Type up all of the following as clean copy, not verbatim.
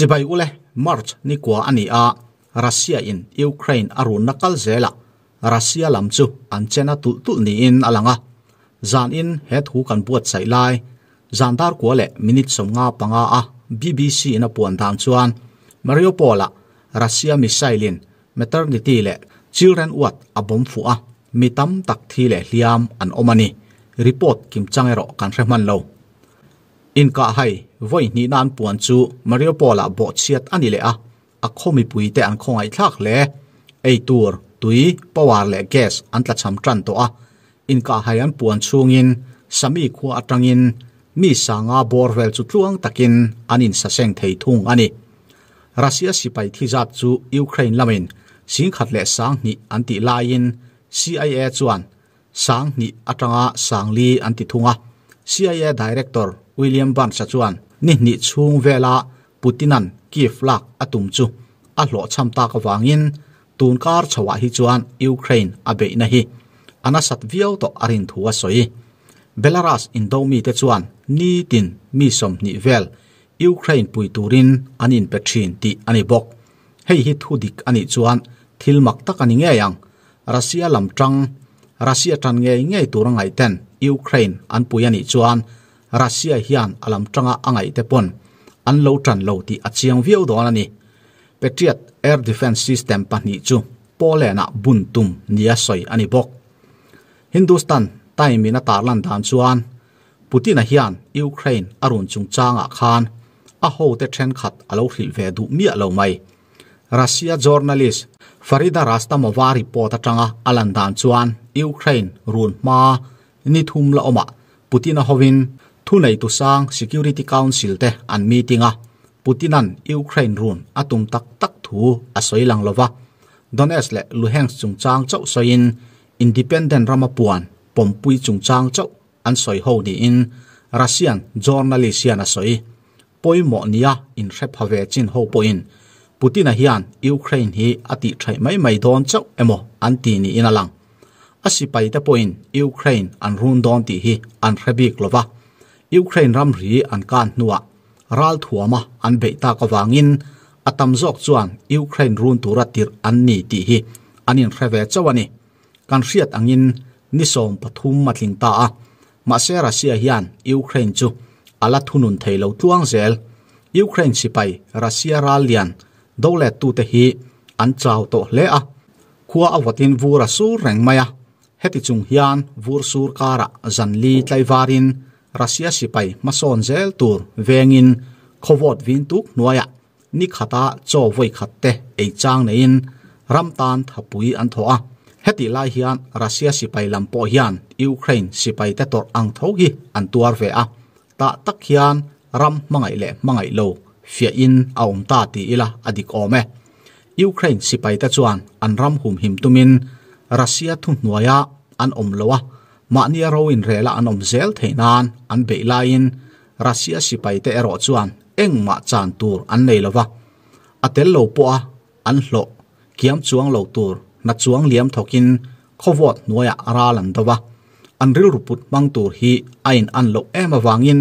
Chibai ule, March ni kua ani a, Russia in Ukraine a run na kal zela, Russia lam chu an chena tul tul ni in alanga. Zan in he thu kan buat sai lai, zan dar kwa le minute 55 a BBC in a puan dan chuan Mariupol a Russia missile in maternity le children wat a bom fu a, mi tam tak thi le hliam an omani. Report kim changero kan hreman lo. In ka hai voi ni nan puan chu Mariupol a bo chiat ani le a, a khomi pui te an khongai thlak le ei tur tui power le gas an tla cham tran to a. In ka hai an puan chungin sami khua atangin mi sanga borvel chu tluang takin anin saseng thei thung ani. Russia sipai thizat chu Ukraine lamin singkhat le sang ni anti lain CIA chuan sang ni atanga sangli anti thunga. CIA director William Burns chuan ni ni chung vela Putinan Kiev lak atum chu a hlo cham ta ka wangin tunkar chawa hi chuan Ukraine abe na hi anasat viau to arin thuwa soi. Belarus indomi te chuan ni tin mi som ni vel Ukraine puiturin anin pethin ti ani bok. Hei hi thu dik ani chuan thil mak tak ani nge yang Russia lam tang Russia tan nge nge turangai ten Ukraine an puiani chuan Russia hian alam tanga angai te pon an lo tran lo ti achiang viau don ani. Patriot air defense system pahni chu Poland a buntum nia soi ani bok. Hindustan Time in a tarlan dan chuan Putin a hian Ukraine arun chungchanga khan a ho te then khat alo hril ve du mi alo mai. Russia journalist Farida Rastamova report atanga alan dan chuan Ukraine run ma ni thum la oma Putin a hovin thunei tu sang Security Council te an meetinga Putinan Ukraine run atum tak tak thu a soilang lova. Donetsk le Luhansk chungchang chau soin independent ramapuan pompui chungchang chau an soi ho ni in Russian journalist hian a soi poimo nia in hrep have chin ho po in Putin a hian Ukraine hi ati thai mai mai don chau emo an ti ni in alang. Asipai te po in Ukraine an run don ti hi an hrebik lova. Ukraine ram ri an kan nuwa ral thuama an beita ka wangin atam zok chuan Ukraine run tura tir an ni ti hi anin hreve chawani. Kan hriat angin nisom pathum matling ta a ma se Russia hian Ukraine chu ala thunun theilo tluang zel. Ukraine sipai Russia ralian dolet tu te hi an chaw to hle a, khua awatin vura sur reng maya. Heti chung hian vur sur kara zanli tlaiwarin Russia sipai mason zel tur vengin khowot vin tuk nuaya ni khata chaw voi khatte ei chang nein ramtan thapui an tho a. Heti lai hian Russia sipai lampo hian Ukraine sipai te tor ang tho hi an tuar ve a. Ta tak hian ram mangai le mangai lo fia in a um ta ti ila adik ome. Ukraine sipai te chuan an ram hum him tumin Russia thu hnuaia an om lowa ma nia ro in rela an om zel theinan an be lain Russia sipai te ero chuan engma chan tur an nei lova. Atel lo po a an hlo kiam chuang lo tur na chuang liam thokin khowot nuaya aralan dawa. An ril ruput mang tur hi ain an lo em awangin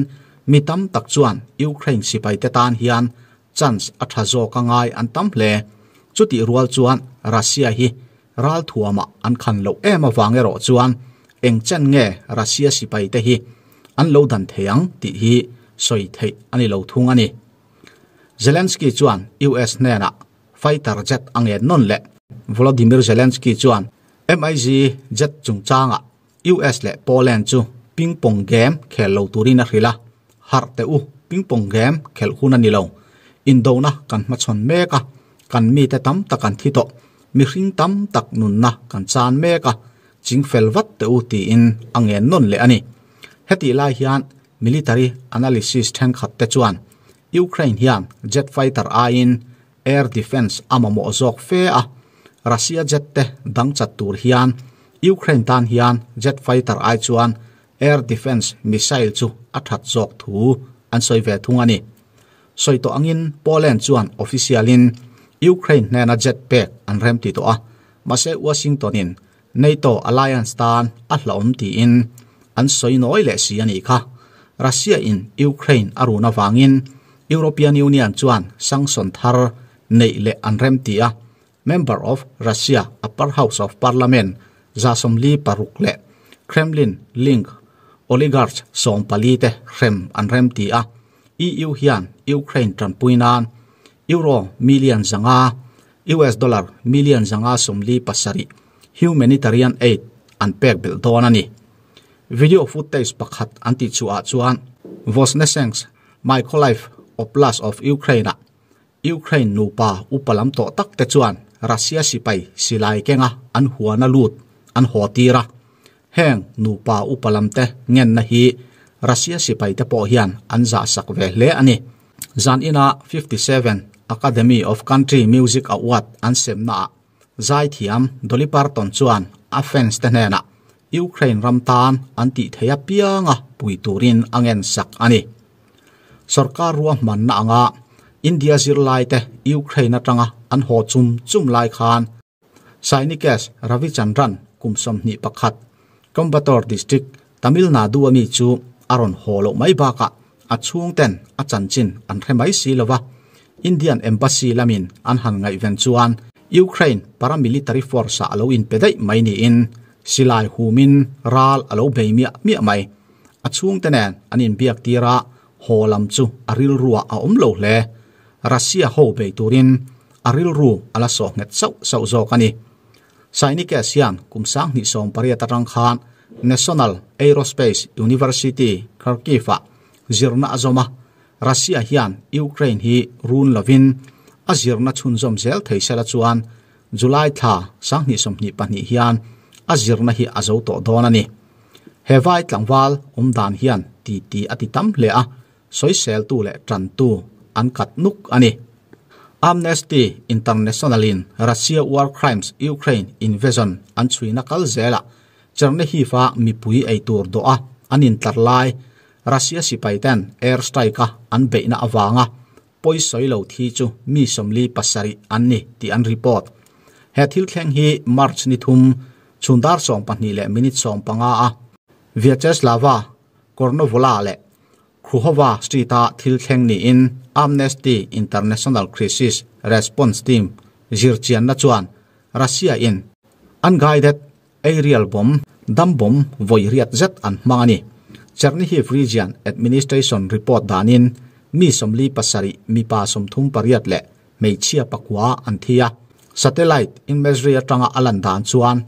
mitam tak chuan Ukraine sipai te tan hian chance a tha zo ka ngai an tam hle. Chuti rual chuan Russia hi ral thuama an khan lo em awang ero chuan eng chen nge Russia sipai te hi an lo dan theiang ti hi soi thei ani lo thung ani. Zelensky chuan US nena fighter jet ange non le Volodymyr Zelensky chuan MiG jet chungchanga US le Poland chu ping pong game khel lo turin a hrila. Har te u ping pong game khel hun ani lo. Indona kan hmachhawn meka kan mi te tam tak an thi to mi hring tam tak nun na kan chan meka chingfel vat te u ti in angen non le ani. Heti lai hian military analysis then khat te chuan Ukraine hian jet fighter ain air defense amamo zok fe a. Russia jet te dang chat tur hian Ukraine tan hian jet fighter ai chuan air defense missile chu a that zok thu an soi ve thung ani. Soi to angin Poland chuan officialin Ukraine nena jet pack an rem ti to a mase Washingtonin NATO alliance tan a hlom ti in an soi noi le si ani kha. Russia in Ukraine aruna wangin European Union chuan sanction thar neih leh an remti a, member of Russia upper house of parliament 46 leh Kremlin link oligarch 14 te hrem an remti a. EU hian Ukraine tanpui nan euro million 500, US dollar million 147 humanitarian aid an pek belh dawn a ni. Video footage pakhat an tih chhuah chuan Voznesensk Mykolaiv Oblast of Ukraine-ah Ukraine nupa upa lam tawh tak te chuan Russia sipai silai kenga an huana lut an haw tir a. Heng nupa upa lam te ngenna hi Russia sipai te pawh hian an zah sak ve hle a ni. Zan ina 57 Academy of Country Music Award an semnaah Zaithiam Dolly Parton chuan a fans te hnenah Ukraine ram tan an tih theih apianga pui turin a ngen sak a ni. Sorkar ruahmanna anga India zirlaite Ukraine atanga an haw chum chum lai khan Sainikes Ravichandran kum 21, Coimbatore District, Tamil Nadu ami chu a rawn haw loh mai bakah a chhungten a chanchin an hre mai si lova, Indian Embassy lamin an han ngaihven chuan Ukraine paramilitary force-ah a lo inpe daih mai niin silai humin ral a lo bei miah miah mai. A chhungte nen an inbiak tir a, haw lam chu a rilruah a awm lo hle. Russia ho bei turin a rilru a la sawh nghet sauh sauh zawk a ni. Sainikes hian kum 2018 atang khan National Aerospace University, Kharkiv-ah zirna a zawm a, Russia hian Ukraine hi run lovin a zirna chhunzawm zel thei sela chuan July thla 2022 hian a zirna hi a zo tawh dawn a ni. He vai tlangval awm dan hian titi a ti tam hle a, sawiseltu leh tantu an kat nuk a ni. Amnesty International-in Russia war crimes Ukraine invasion an chhuina kal zelah Chernihiv-a mipui ei tur dawh a an intlar lai Russia sipaiten air strike-a an beihna avanga pawisawi lo thi chu mi 47 an ni tih an report. He thil thleng hi March ni thum chhun dar 12 leh minute 15 a Vyacheslava Kornovola leh Kruhova Street-a thil thleng niin Amnesty International Crisis Response Team zirchianna chuan Russia in unguided aerial bomb dam bomb vawi riat zet an hmang a ni. Chernihiv Region Administration report danin mi 47, mipa 38 leh hmeichhia 9 an thi a. Satellite imagery atanga a lan dan chuan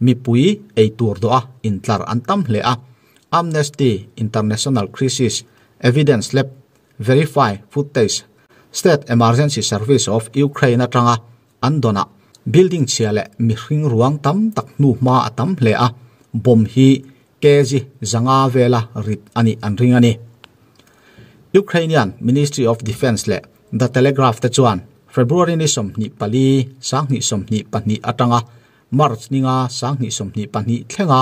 mipui ei tur dawh a intlar an tam hle a. Amnesty International Crisis Evidence Lab verify footage State Emergency Service of Ukraine atanga an dona building chhia leh mihring ruang tam tak hnu hma a tam hle a, bomb hi kg 500 vela rit ani an ring ani. Ukrainian Ministry of Defense leh The Telegraph te chuan February ni 24 2022 atanga March ninga 2022 thlenga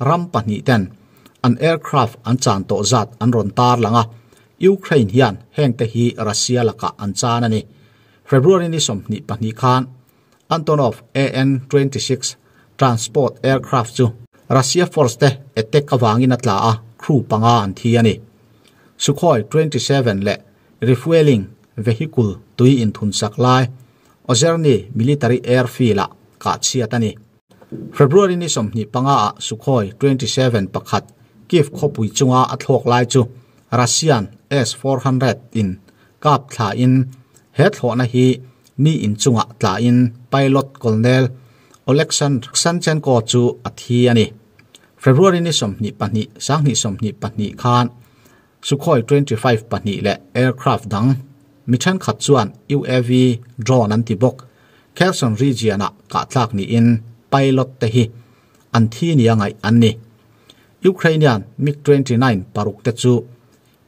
ram pahnih ten an aircraft an chan tawh zat an rawn tar langa. Ukraine hian heng te hi Russia laka an chan ani. February ni 22 khan Antonov AN-26 transport aircraft chu Russia force te attack awangin a tla a, crew 5 an thi ani. Sukhoi 27 leh refueling vehicle tui in thun sak lai Ozerny military airfield a ka chhiat ani. February ni 25 a Sukhoi 27 pakhat Kiev khawpui chunga a thlawk lai chu Russian S-400 in kap thla in he thlawhna hi mi in chunga tla in pilot Colonel Oleksandr Sanchenko chu a thi ani. February ni 22 2022 khan Sukhoi 25 pahnih leh aircraft dang mi thenkhat chuan UAV drone an ti bawk Kherson region a kah tlak niin pilot te hi an thi ni angai an ni. Ukrainian MiG-29 paruk te chu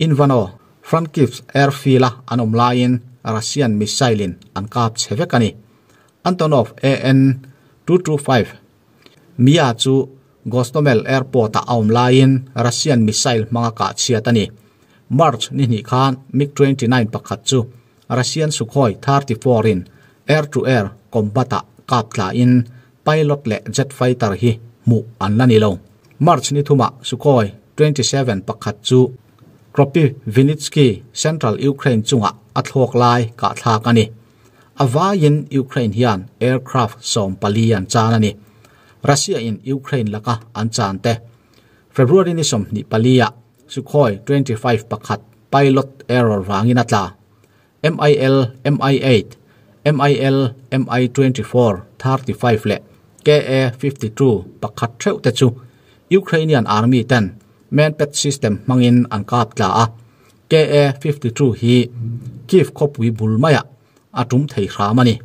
Ivano Frankivsk airfield a an awm laiin Russian missile in an kap chhevek ani. Antonov AN-225 Mriya chu Gostomel airport a awm laiin Russian missile hmanga kah chhiat ani. March ni hnih khan MiG-29 pakhat chu Russian Sukhoi 34 in air to air combat a kap tla in pilot leh jet fighter hi hmuh an la ni lo. March ni thuma Sukhoi 27 pakhat chu. Kropyvnytskyi, central Ukraine chungah a thlawk lai kahthlak a ni. A vaiin Ukraine hian aircraft 14 an chan a ni. Russia in Ukraine laka an chan te. February ni 24 ah Sukhoi 25 pakhat pilot error vangin a tla. MIL Mi-8, MIL Mi-24, 35 leh Ka-52 pakhat theuh te chu Ukrainian Army ten Manpad system hmangin an kap tla a, Ka-52 hi Kyiv khawpui bul maiah a tum thei hram a ni.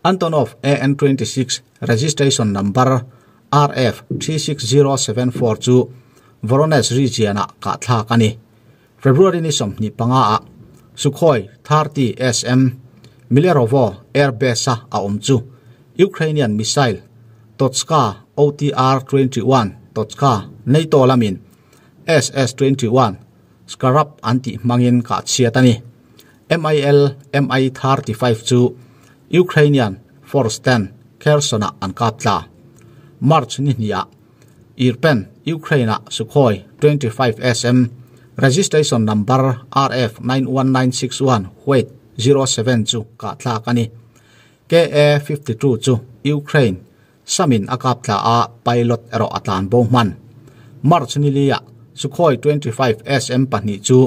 Antonov AN-26 registration number RF36074 chu Voronezh region-ah kahthlak a ni. February ni 25 ah Sukhoi 30 SM Millerovo Air Base-a a awm chu Ukrainian missile Tochka OTR-21 Tochka NATO lamin SS-21 Scarab an tih hmangin kah chhiat a ni. MIL Mi-35 chu Ukrainian Force ten Kherson-ah an kap tla. March ni hnih ah Irpen, Ukraine-ah Sukhoi 25 SM, registration number RF91961 White 07 chu kah thlak a ni. Ka-52 chu Ukraine samin a kap thla a, pilot erawh a tlan bo hman. March nili-ah Sukhoi 25 SM pahnih chu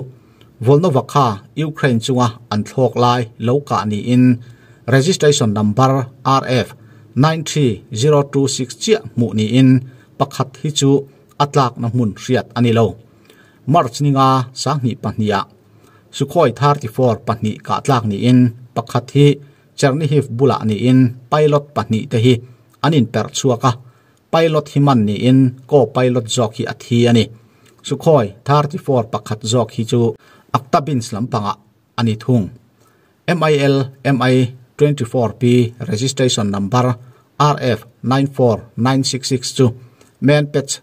Volnovakha, Ukraine chunga an thlawk lai lo kah niin registration number RF93026 chiah hmuh niin pakhat hi chu a tlakna hmun hriat a ni lo. March ninga 2002 ah Sukhoi 34 pahnih kah tlak niin pakhat hi Chernihiv bulah niin pilot pahnih te hi an inperh chhuak a, pilot hi man niin co-pilot zawk hi a thi a ni. Sukhoi 34 pakhat zawk hi chu Aktabinsk lampangah a ni thung. MIL MI-24P registration number RF94966 chu Manpets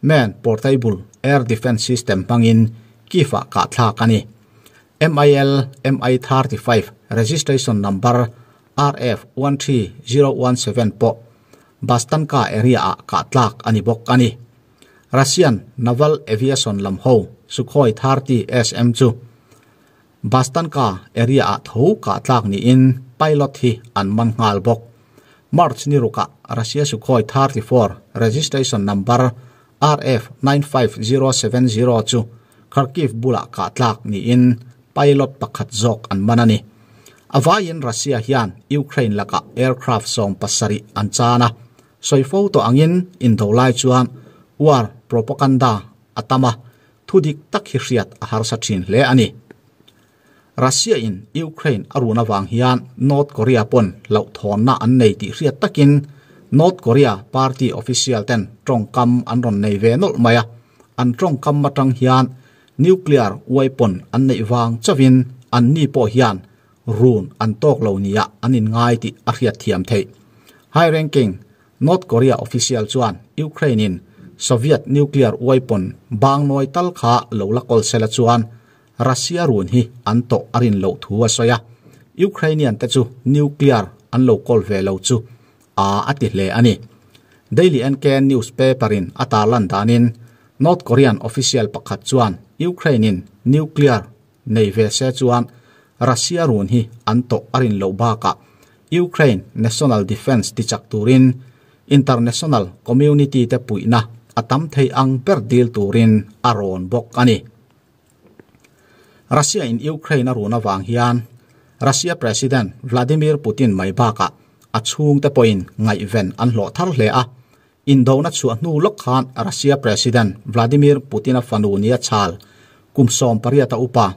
Man Portable Air Defence System hmangin Kyiv-ah kahthlak a ni. MIL MI-35 registration number RF13017 pawh Bastanka area-ah kahtlak a ni bawk a ni. Russian Naval Aviation lam ho Sukhoi 30 SM chu Bastanka area-ah tho kahtlak niin pilot hi an man nghal bawk. March ni rukah Russia Sukhoi 34 registration number RF95070 chu Kharkiv bulah kahtlak niin pilot pakhat zawk an man a ni. A vaiin Russia hian Ukraine lakah aircraft 70 an chan a, sawi fo tawh angin indo lai chuan war propaganda a tam a, thu dik tak hi hriat a harsa thin hle a ni. Russia in Ukraine a run avang hian North Korea pawn hlauhthawnna an nei tih hriat takin North Korea party official ten tawngkam an rawn nei ve nawlh mai a, an tawngkam atang hian nuclear weapon an neih vang chauhin anni pawh hian run an tawk lo nia an inngai tih a hriat thiam theih. High ranking North Korea official chuan Ukraine in Soviet nuclear weapon bang nawi tal kha lo la kawl sela chuan Russia run hi an tawh a rin loh thu a sawi a, Ukrainian te chu nuclear an lo kawl ve lo chu a a ti hle a ni. Daily NK newspaper in a tarlan danin North Korean official pakhat chuan Ukraine in nuclear nei ve se chuan Russia run hi an tawh a rin loh bakah Ukraine national defence tichak turin international community te puihna a tam thei ang ber dil turin a rawn bawk a ni. Russia in Ukraine a run avang hian Russia President Vladimir Putin mai bakah a chhungte pawhin ngaihven an hlawh thar hle a. Indona chhuah hnu lawk khan Russia President Vladimir Putin-a fanu nia chhal kum 18 a upa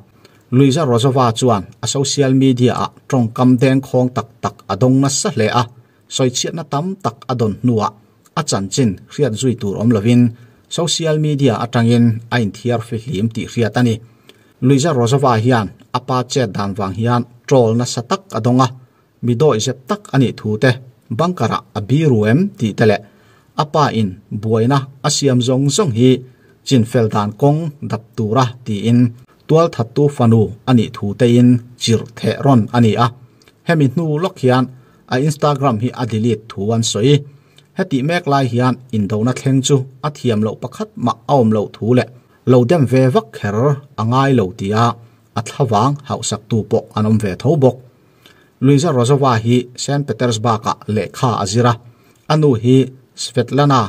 Luiza Rozova chuan a social media-ah tawngkam dengkhawng tak tak a dawng nasa hle a, sawichhiatna tam tak a dawn hnuah a chanchin hriat zui tur awm lovin social media atangin a inthiar fihlim tih hriat a ni. Luiza Rozova hian a pa chet dan vang hian troll nasa tak a dawng a, mi dawih zep tak a nih thu te, bunker-ah a biru em tih te leh a pa in buaina a siam zawng zawng hi chinfel dan kawng dap tura tiin tualthattu fanu a nih thu tein chirh theh rawn a ni a. Hemi hnu lawk hian a Instagram hi a delete thu an sawi. Hetih mek lai hian indona thleng chu a thiam loh pakhat mah a awm loh thu leh Lo dem ve vak kher a ngai lo tia a thlavang hauhsak tu pawh an awm ve tho bawk. Luiza Rozova hi Saint Petersburg-ah lehkha a zir a, a nu hi Svetlana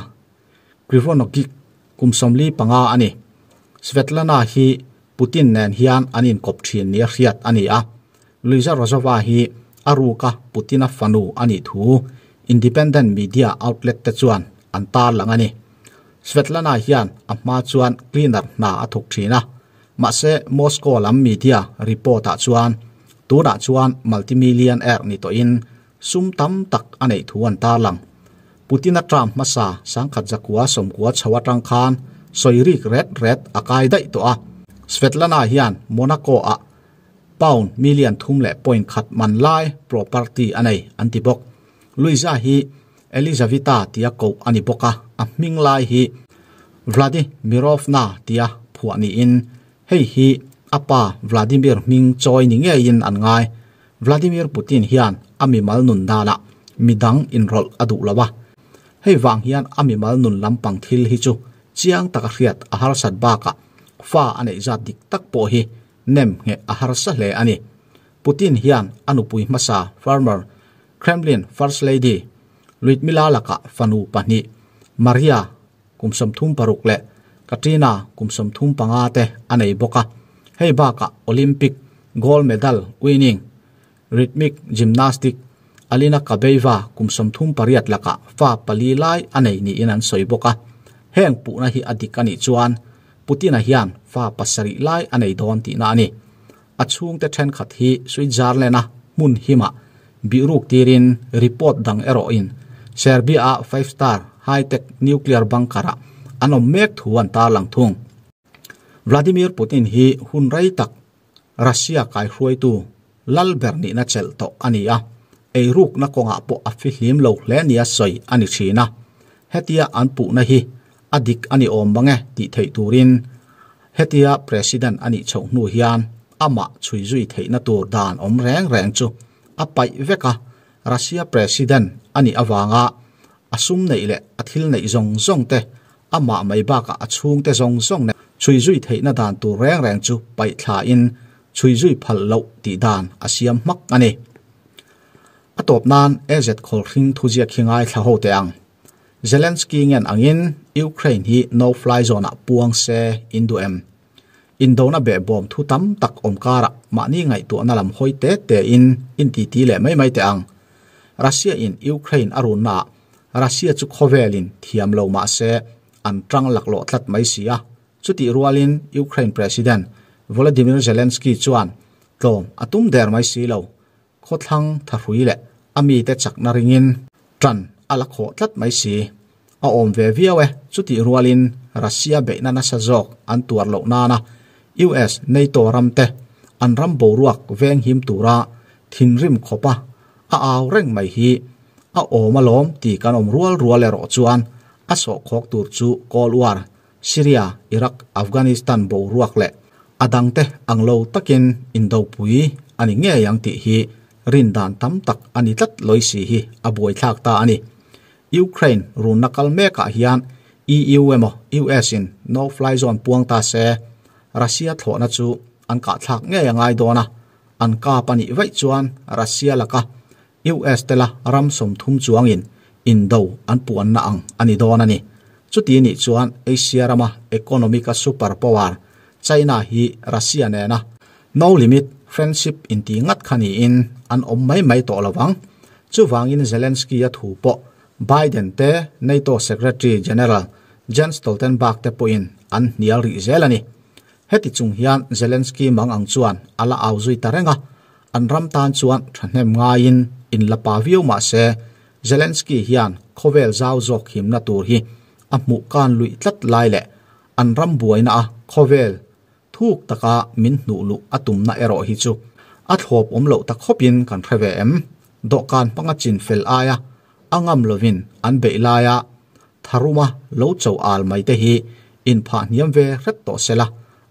Krivonogik kum 45 a ni. Svetlana hi Putin nen hian an inkawp thin nia hriat a ni a. Luiza Rozova hi a ruka Putin-a fanu a nih thu independent media outlet te chuan an tarlang a ni. Svetlana hian a hma chuan cleaner hna a thawk thin a, mahse Moscow lam media report-ah chuan tunah chuan multimillionaire ni tawhin sum tam tak a neih thu an tarlang. Putin-a term hmasa 1990 chho atang khan sawi rik ret ret a kai daih tawh a. Svetlana hian Monaco-ah pound million thum leh point khat man lai property a nei an ti bawk. Luiza hi Elizaveta tia koh a ni bawk a, a hming lai hi Vladimirovna tia phuah niin hei hi a pa Vladimir hming chawi ni ngeiin an ngai. Vladimir Putin hian a mimal nun danah midang inrawlh a duh lo a, hei vang hian a mimal nun lampang thil hi chu chiang taka hriat a harsat bakah fa a neih zat dik tak pawh hi nem ngheh a harsa hle a ni. Putin hian a nupui hmasa former Kremlin First Lady Lyudmila lakah fanu pahnih Maria kum 36 leh Katrina kum 35 te a nei bawk a. Hei bakah Olympic gold medal winning rhythmic gymnastic Alina Kabaeva kum 38 lakah fa pali lai a nei niin an sawi bawk a. Heng puhna hi a dik a nih chuan Putin-a hian fa pasarih lai a nei dawn tihna a ni. A chhungte thenkhat hi Switzerland-a hmun himah bihruk tirin report dang erawhin Serbia-a five star high-tech nuclear bunker-ah an awm mek thu an tarlang thung. Vladimir Putin hi hun rei tak Russia kaihruaitu lal ber nihna chelh tawh a ni a, eirukna kawngah pawh a fihlim lo hle nia sawi a ni thin a. Hetia an puhna hi a dik a ni awm mang e tih theih turin hetia President a nih chhoh hnu hian amah chhui zui theihna tur dan awm reng reng chu a paih vek a, Russia President a nih avanga a sum neih leh a thil neih zawng zawng te amah mai bakah a chhungte zawng zawng nen chhui zui theihna dan tur reng reng chu paih thlain chhui zui phal loh tih dan a siam hmak a ni. A tawp nan AZ khawlhring thuziak hi ngaithla ho teh ang. Zelensky ngen angin Ukraine hi no fly zone ah puang se in duh em? Indona behbawm thu tam tak awm karah mahni ngaihtuahna lam hawi te te in in titi leh mai mai teh ang. Russia in Ukraine a runna ah Russia chu khawvelin thiam lo mah se an tang laklawh tlat mai si a. Chutih rualin Ukraine President Volodymyr Zelensky chuan tlawm a tum der mai si lo. Khawthlang thahrui leh a mite chakna ringin tan a la khawh tlat mai si. A awm ve viau e, chutih rualin Russia beihna nasa zawk an tuar loh nana US NATO ramte an ram boruak veng him tura thinrim khawpa a au reng mai hi a awm alawm tih kan awm rual rual erawh chuan a sawhkhawk tur chu Cold War, Syria, Iraq, Afghanistan boruak leh a dangte ang lo takin indopui a ni ngei ang tih hi rin dan tam tak a ni tlat lawi si hi a buaithlak ta a ni. Ukraine runna kal mekah hian EU emaw US in no fly zone puang ta se Russia thlawhna chu an kahthlak ngei a ngai dawn a, an kap a nih vaih chuan Russia laka US te la ram 30 chuangin indo an puanna ang a ni dawn a ni. Chuti nih chuan Asia rama economic a super power China hi Russia nena no limit friendship inti ngat kha niin an awm mai mai tawh lovang. Chuvangin Zelensky a thu pawh Biden te NATO Secretary General Jens Stoltenberg te pawhin an hnial rih zel a ni. Heti chung hian Zelensky mang ang chuan a la au zui ta reng a, an ram tan chuan thahnem ngaiin in la pa viau mah se Zelensky hian khawvel zau zawk himna tur hi a hmuh kan luih tlat lai leh an ram buaina a khawvel thuk taka min hnuh luh a tumna erawh hi chu a thlawp awm loh ta khawpin kan hre ve em. Dawhkan hmanga chin fel aia a ngam lovin an beih laia tharuma lo cho al mai te hi in phah hniam ve hret tawh sela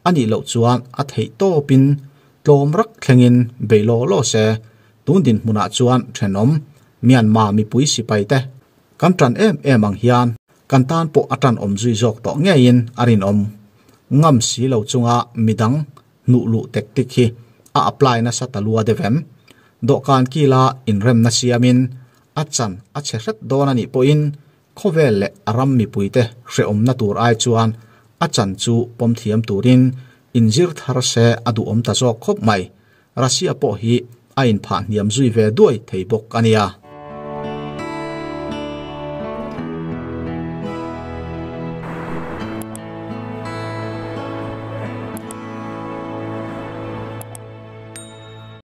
a nih loh chuan a theih tawpin tlawm rak thlengin bei law law se tun dinhmunah chuan thenawm Myanmar mipui sipai te kan tan em em ang hian kan tan pawh a tan awm zui zawk tawh ngeiin a rinawm. Ngam si lo chunga midang hnuh luh tactic hi a apply nasa ta lua deuh em? Dawhkan kila inremna siamin a chan a chhe hret dawn a nih pawhin khawvel leh a ram mipuite hrehawmna tur ai chuan a chan chu pawm thiam turin inzir thar se a duhawm ta zawk khawp mai. Russia pawh hi a inphah hniam zui ve duai thei bawk a nia.